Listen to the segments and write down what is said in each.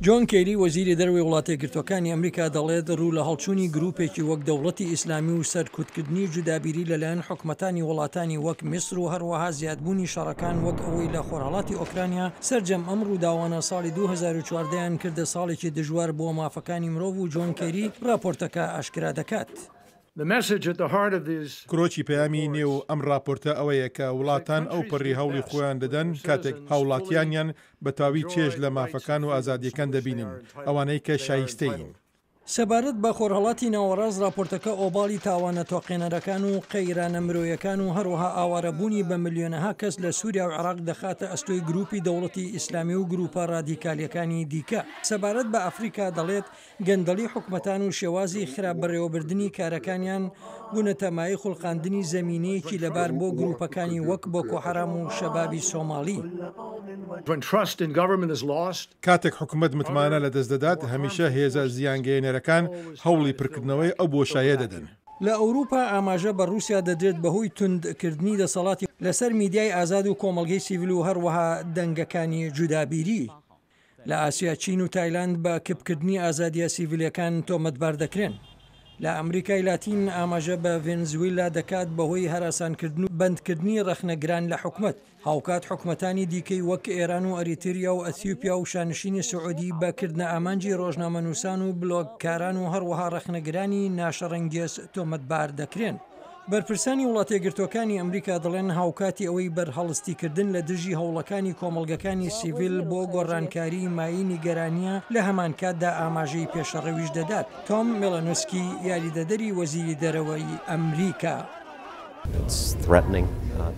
جۆن کێری، وەزیری دەرەوەی وڵاتەیەکگرتووەکانی ئەمریکا دەڵێت، روو لە هەڵچوونی گرووپێکی وەک دەوڵەتی ئیسلامی و سەرکوتکردنی جودابیری لەلایەن حکومەتانی وڵاتانی وەک میسر و هەروەها زیادبوونی شەڕەکان وەک ئەوەی لە خۆرهەڵاتی ئۆکرانیا سەرجەم ئەم رووداوانە ساڵی 2014 یان کردە ساڵێکی دژوار بۆ مافەکانی مرۆڤ و جۆن کێری راپۆرتەکە ئاشکرا دەکات. کرۆکی پەیامی نێو ئەم ڕاپۆرتە ئەوەیە کە وڵاتان ئەوپەڕی هەوڵی خۆیان دەدەن کاتێک هاوڵاتیانیان بە تەواوی چێژ لە مافەکان و ئازادییەکان دەبینن، ئەوانەی کە شایستەیین. سەبارەت بە خۆرهەڵاتی ناوەڕاست، ڕاپۆرتەکە ئۆباڵی تاوانە تۆقێنەرەکان و قەیرانە مرۆیەکان و هەروەها ئاوارەبوونی بە ملیۆنەها کەس لە سووریا و عێراق دەخاتە ئەستۆی گرووپی دەوڵەتی ئیسلامی و گرووپە ڕادیکالییەکانی دیکە. سەبارەت بە ئەفریکا دەڵێت، گەندەڵی حکومەتان و شێوازی خراپ بەڕێوەبردنی کارەکانیان بوونەتە مایەی خوڵقاندنی زەمینەیەکی لەبار بۆ گروپەکانی وەک بۆکۆحەرام و شەبابی سۆماڵی. کاتێک حکومەت متمانە لەدەست دەدات، هەمیشە هێزە زیانگەیەنەرەکان هەوڵی پرکردنەوەی ئەو بۆشاییە دەدەن. لە ئەوروپا ئاماژە بە ڕووسیا دەدرێت بەهۆی توند کردنی دەسەڵاتی لەسەر میدیای ئازاد و کۆمەڵگەی سیڤل و هەروەها دەنگەکانی جودابیری. لە ئاسیا چین و تایلاند بە کپکردنی ئازادییە سیڤیلەکان تۆمەتبار دەکرێن. لە ئەمریکای لاتین ئاماژە بە ڤێنزویلا دەکات بەهۆی هەراسانکردن و بەندکردنی ڕەخنەگران لە حکومەت. هاوکات حکومەتانی دیکەی وەک ئێران و ئەریتریا و ئەثیوپیا و شانشینی سعودی بە کردنە ئامانجی ڕۆژنامەنووسان و بلۆگکاران و هەروەها ڕەخنەگرانی ناشەڕەنگێز تۆمەتبار دەکرێن. بەرپرسانی وڵاتەیەکگرتووەکانی ئەمریکا دەڵێن هاوکاتی ئەوەی بەرهەڵستیکردن لە دژی هەوڵەکانی کۆمەڵگەکانی سیڤیل بۆ گۆڕانکاری مایەی نیگەرانییە لە هەمانکاتدا ئاماژەی پێشەڕەویش دەدات. تۆم مێلانوسکی یاریدەدەری وەزیری دەرەوەی ئەمریکا.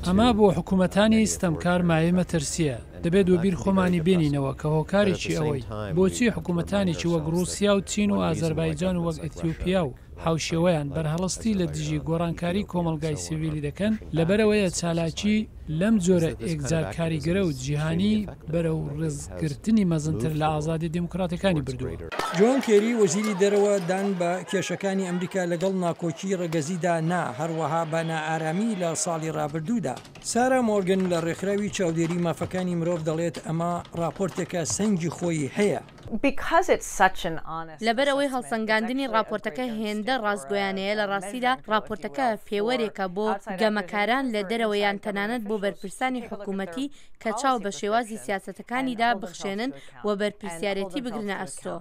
ئەمە بۆ حکومەتانی ستەمکار مایەی مەترسییە. دەبێت وەبیر خۆمانی بێنینەوە کە هۆکارێکی ئەوەی بۆچی حکومەتانێکی وەک ڕووسیا و چین و ئازەربایجان و وەک ئەتیۆپیا و هاوشێوەیان بەرهەڵستی لە دژی گۆڕانکاری کۆمەڵگای سیڤیلی دەکەن، لەبەرئەوەیە چالاکی لەم جۆرە ئێکجار کاریگەرە و جیهانی بەرەو ڕێزگرتنی مەزنتر لە ئازادیە دێموکراتەکانی بردووە. جۆن کێری وەزیری دەرەوە دان بە کێشەکانی ئەمریکا لەگەڵ ناکۆکی ڕەگەزیدا نا، هەروەها بە نائارامی لە ساڵی ڕابردوودا. سارا مۆرگن لە ڕێکخراوی چاودێری مافەکانی مرۆڤ دەڵێت ئەمە ڕاپۆرتێکە سەنگی خۆی هەیە. لەبەرئەوەی هەڵسەنگاندنی ڕاپۆرتەکە هێندە ڕاستگۆیانەیە، لە ڕاستیدا ڕاپۆرتەکە پێوەرێکە بۆ گەمەکاران لە دەرەوە یان تەنانەت بۆ بەرپرسانی حکوومەتی کە چاو بە شێوازی سیاسەتەکانیدا بخشێنن و بەرپرسیارێتی بگرنە ئەستۆ.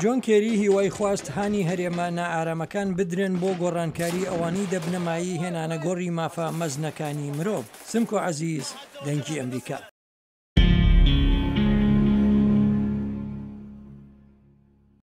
جۆن کێری هیوای خواست هانی هەرێمە نائارامەکان بدرێن بۆ گۆڕانکاری ئەوانەی دەبنە مایەی هێنانەگۆڕی مافە مەزنەکانی مرۆڤ. سمکۆ عەزیز، دەنگی ئەمریکا.